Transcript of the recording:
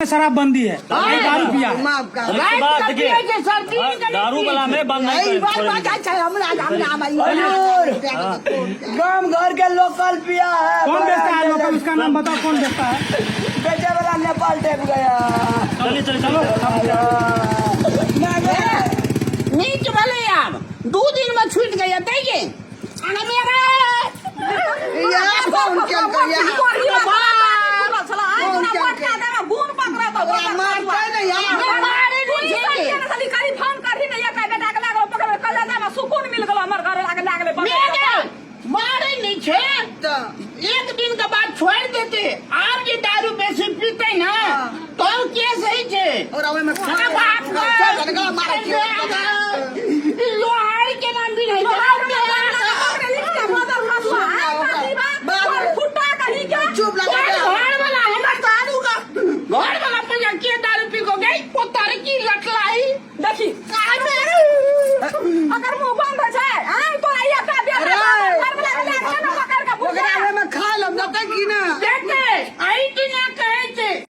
शराबबंदी है, ये दारू पिया है। माफ कर। रात बात का देखिए, पिए छै सर, दिन का नहीं दारू पिए वाला छै। में बंद नहीं ई बात करेंगे। बात छै, हमरा हमरा गाम घर के लोकल पिया है। कौन बेचता है लोकल? उसका नाम बताओ, कौन बेचता है? बेचे वाला नेपाल टेप गया। चलिए चलिए चलो। नीक भेलै, आब 2 दिन में छूटि गई तै के। या फोन केलकै या ओकरा मारतै ने या। मारे नहीं छै। तऽ एक दिन के बाद छोड़ देते। आब जे दारू बेसी पीते ना तो के सही छै। ओकरा ओहिमे अरे बाप रे। चल, गला मारै छियै। लोहार के नाम भी नहीं। चुप लगा। घर वाला हमर दारू का घर वाला पैसा के दारू पी को गई पोतर की लटलाई। देखी, अगर मुंह बंद हो जाए आम तो आइया का अरे। बेटा घर वाला के लाग ना पकड़ के। ओकरा ओहिमे खा लेब देतै कि नहि?